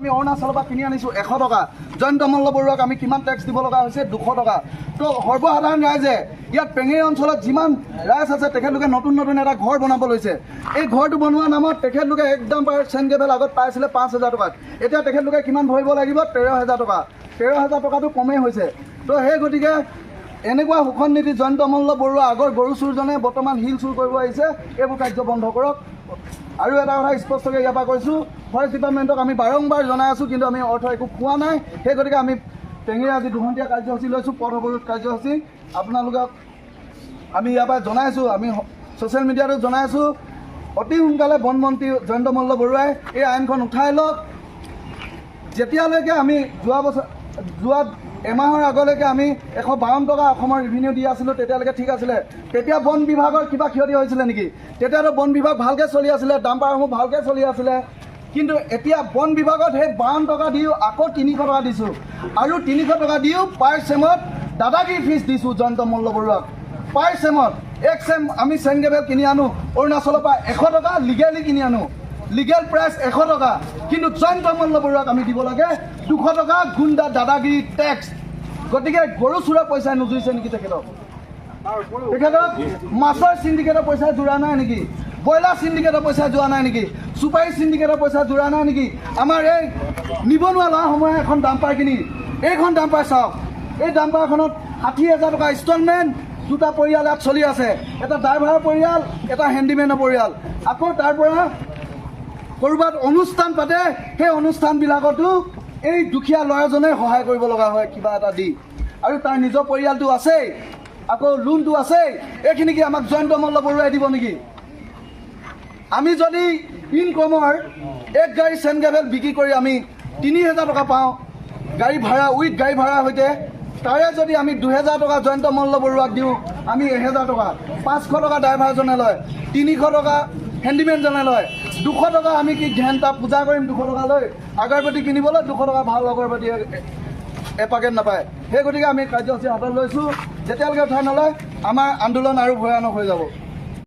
আমি অৰুণাচলৰ পৰা কিনি আনিছোঁ 100 টকা। জয়ন্ত মল্ল বৰুৱাক আমি কিমান টেক্স দিব লগা হৈছে? 200 টকা। তো সৰ্বসাধাৰণ ৰাইজে, ইয়াত পেঙেৰি অঞ্চলত যিমান ৰাইজ আছে, তেখেতলোকে নতুন নতুন এটা ঘৰ বনাব লৈছে। এই ঘৰটো বনোৱা নামত তেখেতলোকে একদম চেণ্ড গ্ৰেভেল আগত পাইছিলে 5 হাজাৰ টকাত, এতিয়া তেখেতলোকে কিমান ভৰিব লাগিব? 13 হাজাৰ টকা। 13 হাজাৰ টকাটো কমেই হৈছে। তো সেই গতিকে এনেকুৱা শোষণ নীতি, জয়ন্ত মল্ল বৰুৱা আগৰ গৰু চোৰজনে বৰ্তমান শিল চুৰ কৰিব আহিছে। এইবোৰ কাৰ্য বন্ধ কৰক। আৰু এটা কথা স্পষ্টকৈ ইয়াৰ পৰা কৈছোঁ, ফৰেষ্ট ডিপাৰ্টমেণ্টক আমি বাৰম্বাৰ জনাই আছোঁ, কিন্তু আমি অৰ্থ একো পোৱা নাই। সেই গতিকে আমি পেঙেৰি আজি দুঘণ্টীয়া কাৰ্যসূচী লৈছোঁ, পথ অৱৰোধ কাৰ্যসূচী। আপোনালোকক আমি ইয়াৰ পৰা জনাইছোঁ, আমি ছ'চিয়েল মিডিয়াতো জনাইছোঁ, অতি সোনকালে বন মন্ত্ৰী জয়ন্ত মল্ল বৰুৱাই এই আইনখন উঠাই লওক। যেতিয়ালৈকে আমি যোৱা বছৰ, যোৱা এমাহৰ আগলৈকে আমি 152 টকা অসমৰ ৰিভিনিউ দি আছিলোঁ, তেতিয়ালৈকে ঠিক আছিলে। তেতিয়া বন বিভাগৰ কিবা ক্ষতি হৈছিলে নেকি? তেতিয়াতো বন বিভাগ ভালকৈ চলি আছিলে, ডাম্পাৰসমূহ ভালকৈ চলি আছিলে। কিন্তু এতিয়া বন বিভাগত সেই 52 টকা দিও আকৌ 300 টকা দিছোঁ আৰু 300 টকা দিও পাৰ চেমত দাদাগিৰি ফিজ দিছোঁ জয়ন্ত মল্ল বৰুৱাক। পাৰ চেমত এক চেম আমি চেণ্ড গ্ৰেভেল কিনি আনো অৰুণাচলৰ পৰা 100 টকা, লিগেলি কিনি আনো, লিগেল প্ৰাইচ 100 টকা। কিন্তু জয়ন্ত মল্ল বৰুৱাক আমি দিব লাগে 200 টকা গুণ্ডা দাদাগিৰি টেক্স। গতিকে গৰু চোৰৰ পইচা নুজুৰিছে নেকি তেখেতক? তেখেতক মাছৰ চিণ্ডিকেটৰ পইচা জোৰা নাই নেকি? ব্ৰইলাৰ চিণ্ডিকেটৰ পইচা যোৱা নাই নেকি? চুপাৰী চিণ্ডিকেটৰ পইচা জোৰা নাই নেকি? আমাৰ এই নিবনুৱা ল'ৰাসমূহে এখন ডাম্পাৰ কিনি, এইখন ডাম্পাৰ চাওক, এই ডাম্পাৰখনত 60 হাজাৰ টকা ইনষ্টলমেণ্ট। দুটা পৰিয়াল ইয়াত চলি আছে, এটা ড্ৰাইভাৰৰ পৰিয়াল, এটা হেণ্ডিমেনৰ পৰিয়াল। আকৌ তাৰ পৰা ক'ৰবাত অনুষ্ঠান পাতে, সেই অনুষ্ঠানবিলাকতো এই দুখীয়া ল'ৰাজনে সহায় কৰিব লগা হয় কিবা এটা দি। আৰু তাৰ নিজৰ পৰিয়ালটো আছেই, আকৌ লোনটো আছেই। এইখিনি কি আমাক জয়ন্ত মল্ল বৰুৱাই দিব নেকি? আমি যদি ইনকমৰ এক গাড়ী চেণ্ড গ্ৰেভেল বিক্ৰী কৰি আমি 3 হেজাৰ টকা পাওঁ গাড়ী ভাড়া, উইথ গাড়ী ভাড়াৰ সৈতে, তাৰে যদি আমি 2 হেজাৰ টকা জয়ন্ত মল্ল বৰুৱাক দিওঁ, আমি 1 হেজাৰ টকা, 500 টকা ড্ৰাইভাৰজনে লয়, 300 টকা হেণ্ডিমেনজনে লয়, 200 টকা আমি কি ঘেণ্টা পূজা কৰিম 200 টকা লৈ? আগৰবাতি কিনিবলৈ 200 টকা ভাল আগৰবাতি এপাকেট নাপায়। সেই গতিকে আমি কাৰ্যসূচী হাতত লৈছোঁ। যেতিয়ালৈকে উঠাই নলয়, আমাৰ আন্দোলন আৰু ভয়ানক হৈ যাব।